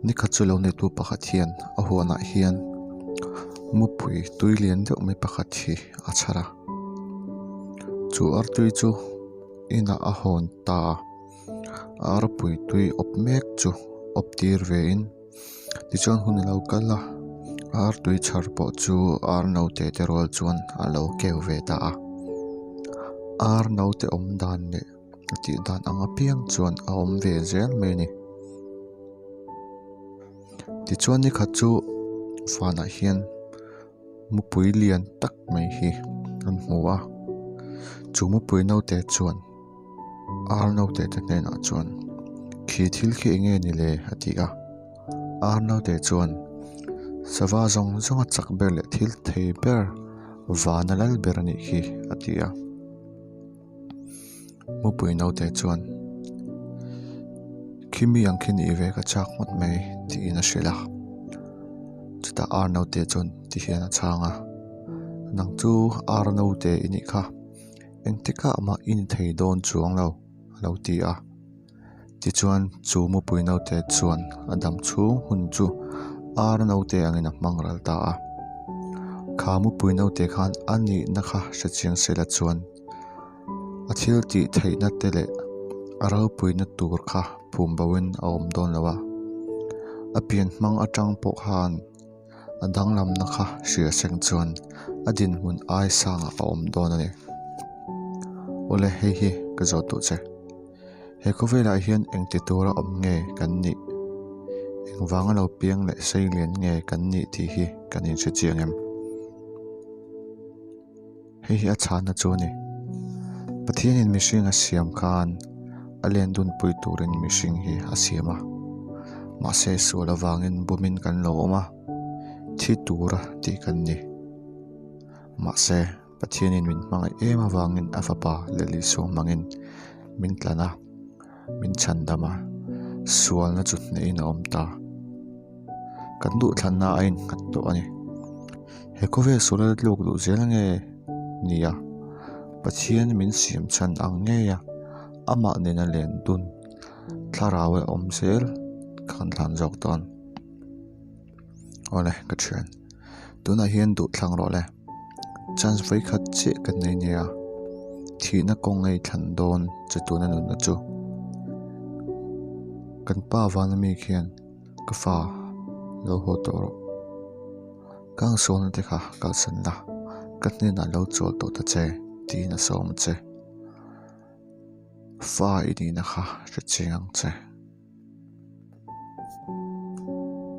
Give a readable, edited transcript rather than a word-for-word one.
Nikhat chu lo neitu pakhat hian a huanah hian mupui tui lian deuh mai pakhat hi a chhar a chu artui chu inah a hawn ta a a arpui tui awp mek chu awp tir ve in tichuan hun alo kal a a artui chhar pawh chu ar naute te rual chuan a lo keu ve ta a ar naute awm dan leh a tih dan ang apiang chuan a awm ve zel mai a ni. Tichuan nikhat chu vanah hian mupui lian tak mai hi an hmu a chu mupui naute chuan ar naute te hnenah chuan khi thil khi eng nge ni le a ti a ar naute chuan sava zawng zawng a chak ber leh thil thei ber vana lal ber a nih khi a ti a. Mupui naute chuan khi mi ang khi nih ve ka chak ngawt mai tiin a hrilh a chutah ar naute chuan ti hian a chhang a nang chu ar naute i nih kha engtikah mah i ni thei dawn chuang lo a lo ti a tichuan chu mupui naute chuan a dam chhung hun chu ar naute angin a hmang ral ta a kha mupui naute khan a nihna kha hre chiang sela chuan. A thil tih theihna te leh a ropuina tur kha phum bo in a awm dawn lo a, a pian hmang atang pawh khan a danglamna kha hria seng chuan a dinhmun ai sangah a awm dawn a ni. Awle hei hi ka zawt duh che, he khawvelah hian engti tura awm nge kan nih? Engvanga lo piang leh sei lian nge kan nih tih hi kan inhre chiang em? Hei hi a chhana chu a ni. Pathianin mihring a siam khan a len dunpui turin mihring hi a siam a. Mahse sual avangin bumin kan lo awm a, thi tura tih kan ni. Mahse Pathianin min hmangaih em avangin a fapa leh Isua hmangin min tlan a, min chhandam a, sualna chu hnehin a awm ta. Kan duhthlanna a innghat tawh a ni. He khawvel sual a tluk duh zel nge nia Pathian min siam chhan ang ngei a, amah nena len dun thlarau a awm zel khan thlan zawk dawn. Awle ka thian, tunah hian duh thlang rawh le. Chance vawikhat chiah kan nei nia, thihna kawng ngei thlan dawn che tuna nunna chu. Kan pa vana mi khian ka fa lo haw tawh rawh. Ka ang sualna te kha kalsan la, ka hnenah lo chawl tawh ta che tiin a sawm a che. Fa i nihna kha hre chiang ang che.